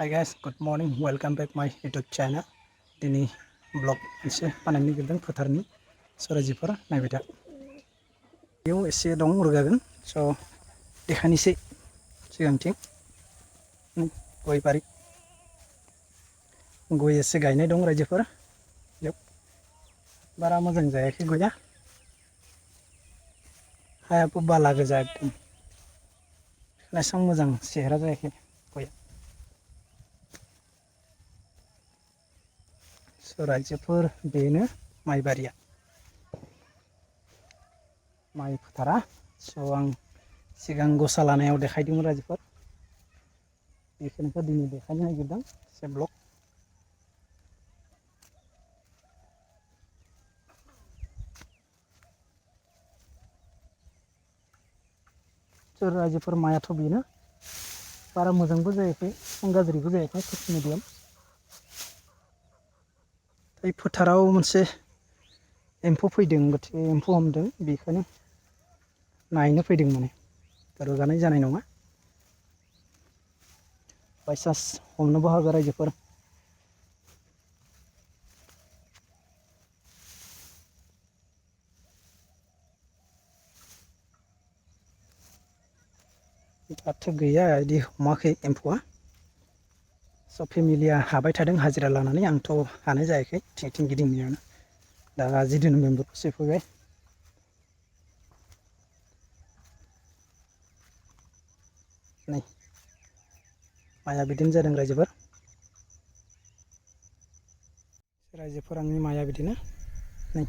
Hi guys, good morning. Welcome back my YouTube channel. Dini vlog एसे बानायनो नागिरदों फोथारनि सराजिफोर नायबाय था। बेयाव एसे दं रोगागोन स' देखायनोसै सिगांथिं गय बारि गय एसे गायनाय दं रायजोफोर बेयाव बारा मोजां जायाखै गया हायाबो बाला गोजा एकदम एसेबां मोजां सेहेरा जायाखै गया रायजोफोर बेनो माइबारिया माइ फोथारा स' आं सिगां गसा लानायाव देखायदोंमोन रायजोफोर बेखिनिखौ दिनै देखायनो नागिरदों एसे ब्लग स' रायजोफोर माइआथ' बेनो बारा मोजांबो जायाखै गाज्रिबो जायाखै थिग मिडियाम बे फोथाराव मोनसे एम्फौ फैदों गथिखे एम्फौ हमदों बेखौनो नायनो फैदों माने रोगानाय जानाय नङा बायसान्स हमनोबो हागौ रायजोफोर दाथ' गैया बिदि हमाखै एम्फौआ स' फेमिलिया हाबाय थादों हाजिरा लानानै आंथ' हानाय जायाखै थिं गिदिंनायावनो दा 2 नभेम्बर सफैबाय नै माइआ बिदिनो जादों रायजोफोर आंनि माइआ बिदिनो नै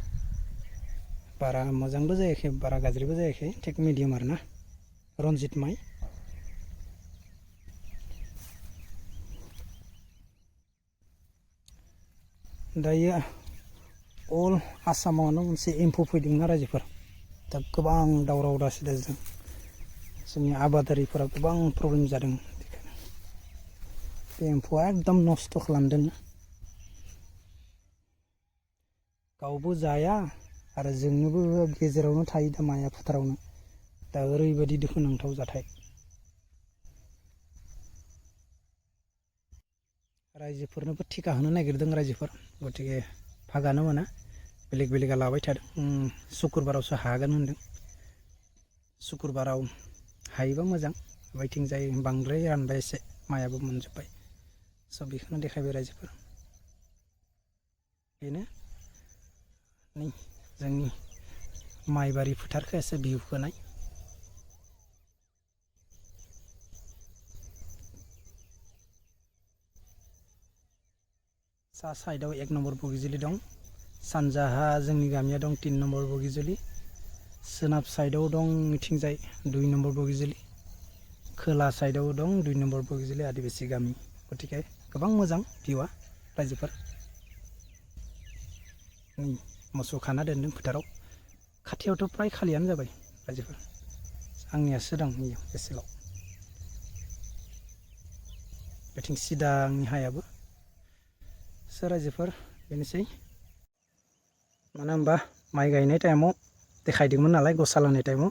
बारा मोजांबो जायाखै बारा गाज्रिबो जायाखै थिग मिडियाम आरोना रनजित माइ दायो अल आसामावनो मोनसे एम्फौ फैदोंना रायजोफोर दा गोबां दावराव दावसि जादों जोंनि आबादारिफोरा गोबां प्रब्लेम जादों बे एम्फौआ एकदम नस्थ' खालामदों गावबो जाया आरो जोंनोबो गेजेरावनो थायो दा माइआ फोथारावनो दा ओरैबायदि दुखुनांथाव जाथाय रायजोफोरनोबो टिका होनो नागिरदों रायजोफोर गथिखे भागानो मोना बेलेगा लाबाय थादों सुक्रुबारावसो हागोन होनदों सुक्रुबाराव हायोबा मोजां बैथिंजाय बांद्राय रानबाय एसे माइआबो मोनजोब्बाय स' बेखौनो देखायबाय रायजोफोर बेनो नै जोंनि माइबारि फोथारखौ एसे भिउ होनाय सा साइडआव 1 नम्बर बगिजुलि दं सानजाहा जोंनि गामिया दं 3 नम्बर बगिजुलि सोनाब साइडआव दं मिथिंजाय 2 नम्बर बगिजुलि खोला साइडआव दं 2 नम्बर बगिजुलि आदिबासि गामि गथिखे गोबां मोजां भिउआ रायजोफोर मोसौ खाना दोनदों फोथाराव खाथियावथ' फ्राय खालियानो जाबाय रायजोफोर आंनियासो दं एसेल' बेथिं सिदा आंनि हायाबो रायजोफोर बेनोसै मानो होनबा माइ गायनाय टाइमाव देखायदोंमोन नालाय गसा लानाय टाइमाव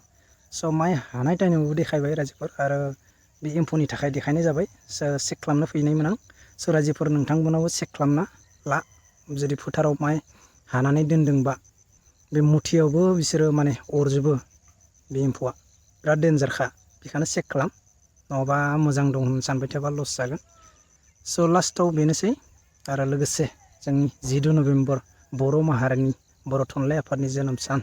स' माइ हानाय टाइमावबो देखायबाय रायजोफोर आरो बे एम्फौनि थाखाय देखायनाय जाबाय चेक खालामनो फैनायमोन आं स' रायजोफोर नोंथांमोनाबो चेक खालामना ला जुदि फोथाराव माइ हानानै दोनदोंबा बे मुथियावबो बिसोरो माने अरजोबो बे एम्फौआ बिराद डेन्जारखा बेखायनो चेक खालाम नङाबा मोजां दं होनना सानबाय थाबा लस जागोन स' लास्टआव बेनोसै आरो लोगोसे जोंनि 14 नभेम्बर बर' माहारिनि बर' थुनलाइ आफादनि जोनोम सान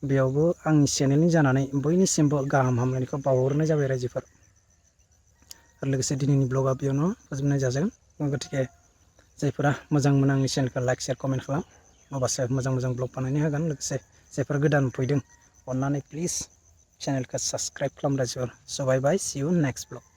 बेयावबो आंनि चेनेलनि जानानै बयनिसिमबो गाहाम हामलायनायखौ बावहरनाय जाबाय रायजोफोर आरो लोगोसे दिनैनि ब्लगआ बेयावनो फोजोबनाय जागोन गथिखे जायफोरा मोजां मोनो आंनि चेनेलखौ लाइक शेयार कमेन्ट खालाम अब्लासो मोजां ब्लग बानायनो हागोन लोगोसे जायफोर गोदान फैदों अन्नानै प्लिज चेनेलखौ साबस्क्राइब खालाम रायजोफोर स' बाय बाय सि इउ नेक्स्ट ब्लग